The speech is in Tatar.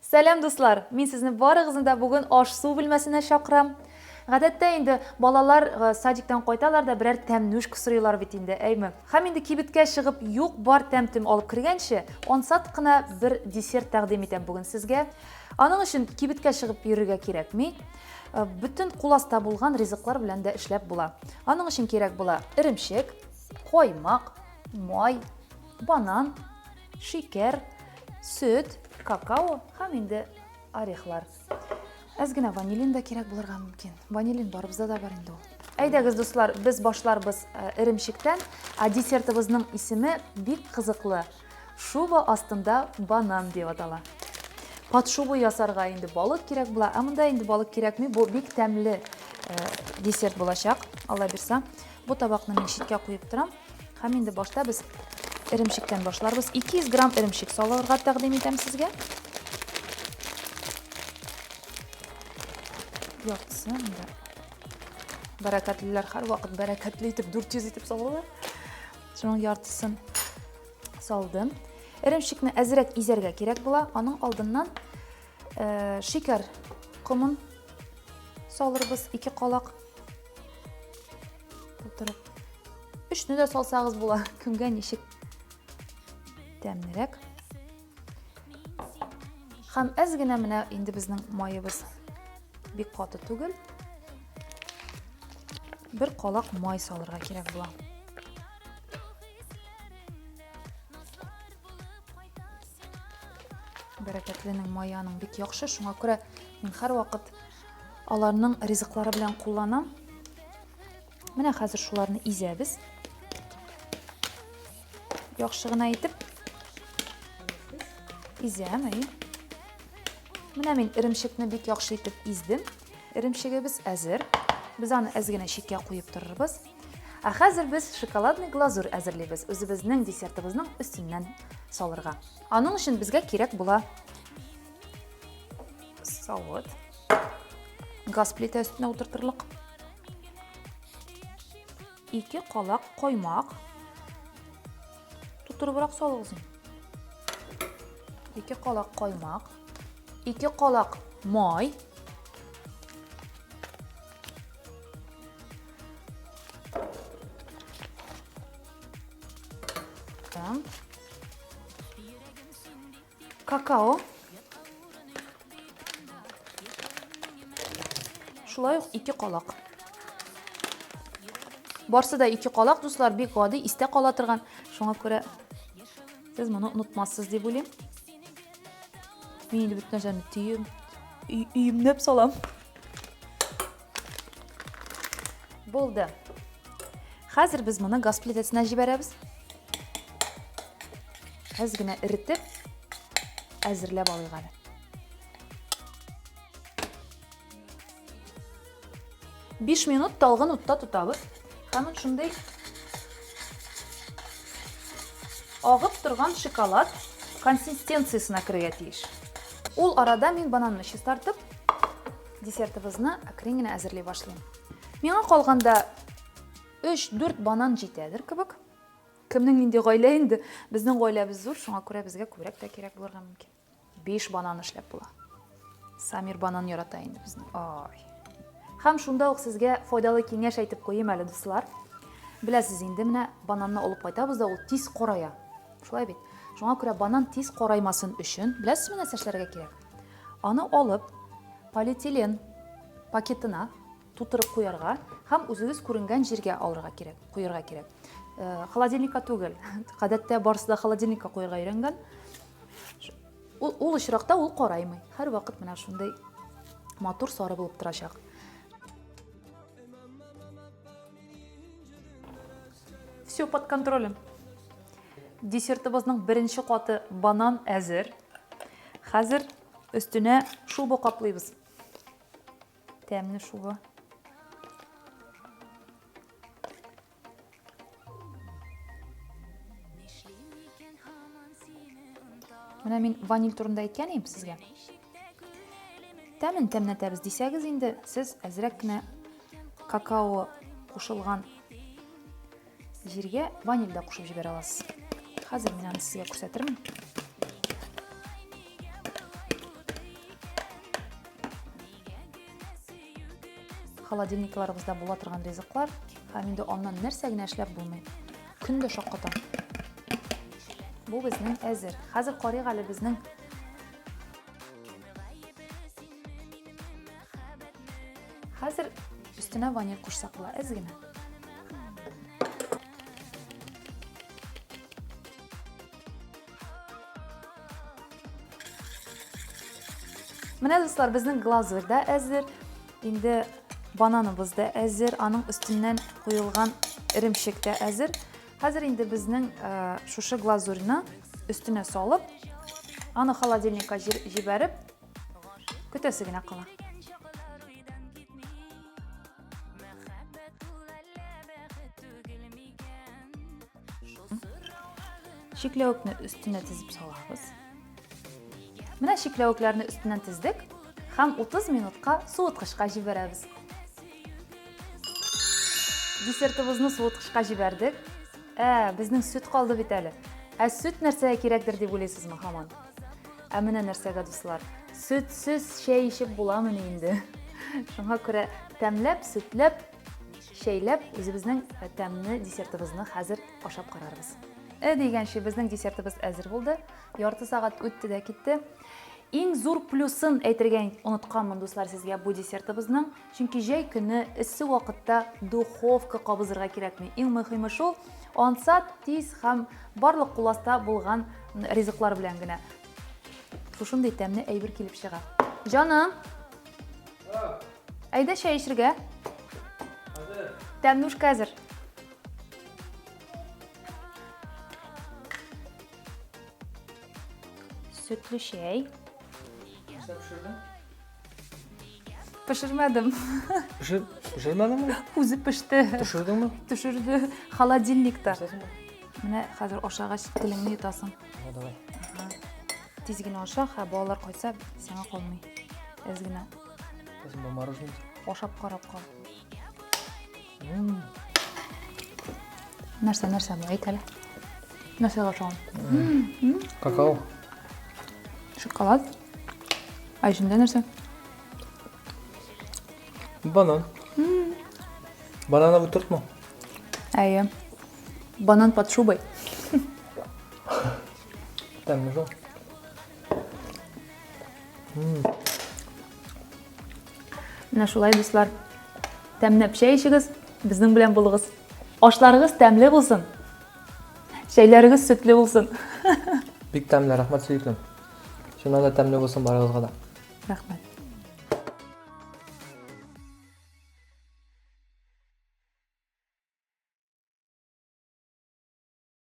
Сәлам, дуслар! Мин сезне барыгызны да бүген аш-су бүлмәсенә чакырам. Гадәттә инде балалар э, садиктан кайталар да берәр тәмнүшк сорыйлар бит инде, әйме? Һәм инде кибеткә чыгып юк бар тәм-төм алып кергәнче, ансат кына бер десерт тәкъдим итәм бүген сезгә. Аның өчен кибеткә чыгып йөрергә кирәкми. Э, бөтен кул аста булган ризыклар белән дә эшләп була. Аның өчен кирәк була эремчек, каймак, май, банан, шикәр, сөт, какао һәм инде орехлар. Әз генә ванилин да кирәк булырга мөмкин. Ванилин барыбызда да бар инде ул. Әйдәгез, дуслар, без башларбыз э, эремчектән. Ә десертыбызның исеме бик кызыклы. Шуба астында банан дип атала. Под шубу ясарга инде балык кирәк була. Ә монда инде балык кирәкми. Бу бик тәмле э, десерт булачак, Алла бирса. Бу табакны мин читкә куеп торам. Һәм инде башта без эремчектән башларбыз. 200 грамм эремчек салырга тәкъдим итәм сезгә. Яртысы монда. Бәрәкәтлеләр һәрвакыт бәрәкәтле итеп 400 итеп салалар. Шуның яртысын салдым. Эремчекне әзрәк изәргә кирәк була. Аның алдыннан э, шикәр комын салырбыз, 2 калак тутырып. Өчне дә салсагыз була, кемгә ничек тәмлерәк. Һәм әз генә менә инде безнең маебыз бик каты түгел. Бер калак май салырга кирәк була. Бәрәкәтленең мае аның бик яхшы, шуңа күрә мин һәрвакыт аларның ризыклары белән кулланам. Менә хәзер шуларны изәбез. Яхшы гына итеп изәм, әй. Менә мин эремчекне бик яхшы итеп издем. Эремчегебез әзер. Без аны әз генә читкә куеп торырбыз. Ә хәзер без шоколадный глазурь әзерлибез. Үзебезнең десертыбызның өстеннән салырга. Аның өчен безгә кирәк була савыт. Газ плитә өстенә утыртырлык. Ике калак каймак. Тутырыбрак салыгыз. Ике калак каймак. Ике калак май. Какао. Шулай ук ике калак. Барсы да ике калак, дуслар, бик гади, истә кала торган. Шуңа күрә сез моны онытмассыз дип уйлыйм. Мин инде бөтен нәрсәне төем, өемнәп салам. Булды. Хәзер без моны газ плитәсенә җибәрәбез. Әз генә эретеп, әзерләп алыйк әле. 5 минут талгын утта тотабыз. Һәм шундый агып торган шоколад консистенциясенә керергә тиеш. Ул арада мин бананны чистартып, десертыбызны әкрен генә әзерли башлыйм. Миңа калганда 3-4 банан җитәдер кебек. Кемнең нинди гаилә инде? Безнең гаиләбез зур, шуңа күрә безгә күбрәк тә кирәк булырга мөмкин. 5 банан эшләп була. Самир банан ярата инде безнең. Ай. Һәм шунда ук сезгә файдалы киңәш әйтеп куйыйм әле, дуслар. Беләсез инде, менә бананны алып кайтабыз да, ул тиз корая. Шулай бит? Шуңа күрә банан тиз кораймасын өчен, беләсезме нәрсә эшләргә кирәк? Аны алып, полиэтилен пакетына тутырып куярга һәм үзегез күренгән җиргә алырга кирәк, куярга кирәк. Э, холодильникка түгел. Гадәттә барысы да холодильникка куярга өйрәнгән. Ул, ул очракта ул караймый. Һәрвакыт менә шундый матур сары булып торачак. Все под контролем. Десертыбызның беренче каты банан әзер. Хәзер өстенә шуба каплыйбыз. Тәмле шуба. Менә мин ваниль турында әйткән идем сезгә. Тәмен тәмнәтәбез дисәгез инде, сез әзрәк кенә какао кушылган җиргә ваниль дә кушып җибәрә аласыз. Хәзер мин аны сезгә күрсәтермен. Холодильникларыбызда була торган ризыклар һәм инде аннан нәрсә генә эшләп булмый. Көн дә шаккатам. Бу безнең әзер. Хәзер карыйк әле безнең Хәзер өстенә ваниль кушсак була, әз генә. Менә дуслар, безнең глазурь да әзер. Инде бананыбыз да әзер, аның өстеннән куелган эремчек тә әзер. Хәзер инде безнең э, шушы глазурьны өстенә салып, аны холодильникка җибәреп, көтәсе генә кала. Чикләвекне өстенә тезеп салабыз. Менә чикләвекләрне өстеннән тездек һәм 30 минутка суыткычка җибәрәбез. Десертыбызны суыткычка җибәрдек. Ә, безнең сөт калды бит әле. Ә сөт нәрсәгә кирәкдер дип уйлыйсызмы һаман? Ә менә нәрсәгә, дуслар. Сөтсез чәй эчеп буламыни инде? Шуңа күрә тәмләп, сөтләп Чәйләп, үзебезнең тәмле десертыбызны хәзер ашап карарбыз. Э дигәнче безнең десертыбыз әзер булды. Ярты сәгать үтте дә китте. Иң зур плюсын әйтергә онытканмын, дуслар, сезгә бу десертыбызның. Чөнки җәй көне эссе вакытта духовка кабызырга кирәкми. Иң мөһиме шул, ансат, тиз һәм барлык куласта булган ризыклар белән генә. Шушындый тәмле әйбер килеп чыга. Җаным! Әйдә чәй эчергә. Хәзер. Тәмнушка әзер. Сөтле чәй. Нәрсә пешердең? Пешермәдем. Пешер, пешермәдеңме? Үзе пеште. Төшердеңме? Төшерде. Холодильникта. Менә хәзер ашагач телеңне йотасың. Давай. Тиз генә аша, ха, балалар кайтса, сиңа калмый. Әз генә. Возьму мороженое. Ашап карап кал. Нәрсә, нәрсә бу? Әйт әле. Нәрсәгә ошаган? Какао. Шоколад. Ә эчендә нәрсә? Банан. Банановый тортмы? Әйе. Банан под шубой. Тәмле шул. Менә шулай, дуслар. Тәмләп чәй эчегез, безнең белән булыгыз. Ашларыгыз тәмле булсын. Чәйләрегез сөтле булсын. Бик тәмле, рәхмәт сөеклем. Чыннан да тәмле булсын барыгызга да. Рәхмәт.